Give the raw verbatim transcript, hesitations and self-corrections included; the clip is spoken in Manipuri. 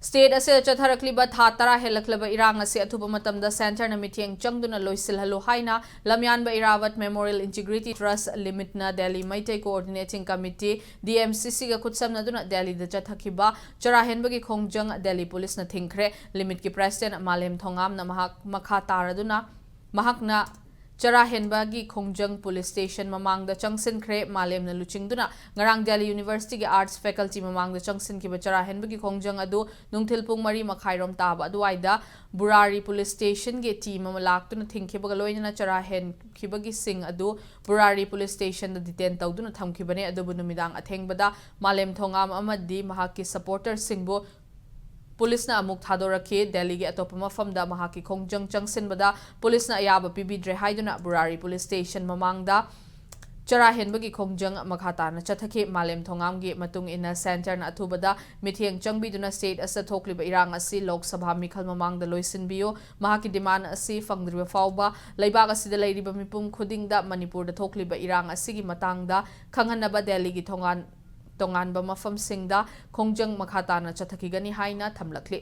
State ꯑꯁꯤꯗ ꯆꯠꯊꯔꯛꯂꯤꯕ ꯊꯥ ꯇꯔꯥ ꯍꯦꯜꯂꯛꯂꯕ ꯏꯔꯥꯡ ꯑꯁꯤ ꯑꯊꯨꯕ ꯃꯇꯝꯗ centreꯅ ꯃꯤꯠꯌꯦꯡ ꯆꯪꯗꯨꯅ ꯂꯣꯏꯁꯤꯜꯍꯜꯂꯨ ꯍꯥꯏꯅ ꯂꯝꯌꯥꯟꯕ ꯏꯔꯥꯋꯠ Memorial Integrity Trust Limitꯅ Delhi Meitei Coordinating Committee, D M C Cꯒ ꯈꯨꯠꯁꯝꯅꯗꯨꯅ Delhiꯗ ꯆꯠꯊꯈꯤꯕ ꯆꯔꯥ ꯍꯦꯟꯕꯒꯤ ꯈꯣꯡꯖꯪ Delhi Policeꯅ ꯊꯤꯡꯈ꯭ꯔꯦ꯫ Limitꯀꯤ President ꯃꯥꯂꯦꯝ ꯊꯣꯉꯥꯝꯅ ꯃꯍꯥꯛ ꯃꯈꯥ ꯇꯥꯔꯗꯨꯅ ꯃꯍꯥꯛꯅ ꯆꯔꯥ ꯍꯦꯟꯕꯒꯤ ꯈꯣꯡꯖꯪ police station ꯃꯃꯥꯡꯗ ꯆꯪꯁꯤꯟꯈ꯭ꯔꯦ꯫ ꯃꯥꯂꯦꯝꯅ ꯂꯨꯆꯤꯡꯗꯨꯅ ꯉꯔꯥꯡ Delhi Universityꯒꯤ Arts Faculty ꯃꯃꯥꯡꯗ ꯆꯪꯁꯤꯟꯈꯤꯕ ꯆꯔꯥ ꯍꯦꯟꯕꯒꯤ ꯈꯣꯡꯖꯪ ꯑꯗꯨ ꯅꯨꯡꯊꯤꯜ ꯄꯨꯡ ꯃꯔꯤ ꯃꯈꯥꯏꯔꯣꯝ ꯇꯥꯕ ꯑꯗꯨꯋꯥꯏꯗ ꯕꯨꯔꯥꯔꯤ Police Stationꯒꯤ team ꯑꯃ ꯂꯥꯛꯇꯨꯅ ꯊꯤꯡꯈꯤꯕꯒ ꯂꯣꯏꯅꯅ ꯆꯔꯥ ꯍꯦꯟꯈꯤꯕꯒꯤꯁꯤꯡ ꯑꯗꯨ ꯕꯨꯔꯥꯔꯤ Police Stationꯗ detain ꯇꯧꯗꯨꯅ ꯊꯝꯈꯤꯕꯅꯦ꯫ ꯑꯗꯨꯕꯨ ꯅꯨꯃꯤꯗꯥꯡ ꯑꯊꯦꯡꯕꯗ ꯃꯥꯂꯦꯝ ꯊꯣꯉꯥꯝ ꯑꯃꯗꯤ ꯃꯍꯥꯛꯀꯤ supporterꯁꯤꯡꯕꯨ policeꯅ ꯑꯃꯨꯛ ꯊꯥꯗꯣꯔꯛꯈꯤ꯫ Delhiꯒꯤ ꯑꯇꯣꯞꯄ ꯃꯐꯝꯗ ꯃꯍꯥꯛꯀꯤ ꯈꯣꯡꯖꯪ ꯆꯪꯁꯤꯟꯕꯗ policeꯅ ꯑꯌꯥꯕ ꯄꯤꯕꯤꯗ꯭ꯔꯦ ꯍꯥꯏꯗꯨꯅ ꯕꯨꯔꯥꯔꯤ Police Station ꯃꯃꯥꯡꯗ ꯆꯔꯥ ꯍꯦꯟꯕꯒꯤ ꯈꯣꯡꯖꯪ ꯃꯈꯥ ꯇꯥꯅ ꯆꯠꯊꯈꯤ꯫ ꯃꯥꯂꯦꯝ ꯊꯣꯉꯥꯝꯒꯤ ꯃꯇꯨꯡ ꯏꯟꯅ centreꯅ ꯑꯊꯨꯕꯗ ꯃꯤꯠꯌꯦꯡ ꯆꯪꯕꯤꯗꯨꯅ state ꯑꯁꯤꯗ ꯊꯣꯛꯂꯤꯕ ꯏꯔꯥꯡ ꯑꯁꯤ Lok Sabha ꯃꯤꯈꯜ ꯃꯃꯥꯡꯗ ꯂꯣꯏꯁꯤꯟꯕꯤꯌꯨ, ꯃꯍꯥꯛꯀꯤ demand ꯑꯁꯤ ꯐꯪꯗ꯭ꯔꯤꯕ ꯐꯥꯎꯕ ꯂꯩꯕꯥꯛ ꯑꯁꯤꯗ ꯂꯩꯔꯤꯕ ꯃꯤꯄꯨꯝ ꯈꯨꯗꯤꯡꯗ ꯃꯅꯤꯄꯨꯔꯗ ꯊꯣꯛꯂꯤꯕ ꯏꯔꯥꯡ ꯑꯁꯤꯒꯤ ꯃꯇꯥꯡꯗ ꯈꯪꯍꯟꯅꯕ Delhiꯒꯤ ꯊꯣꯉꯥꯟ-, ꯇꯣꯉꯥꯟꯕ ꯃꯐꯝꯁꯤꯡꯗ ꯈꯣꯡꯖꯪ ꯃꯈꯥ ꯇꯥꯅ ꯆꯠꯊꯈꯤꯒꯅꯤ ꯍꯥꯏꯅ ꯊꯝꯂꯛꯂꯤ꯫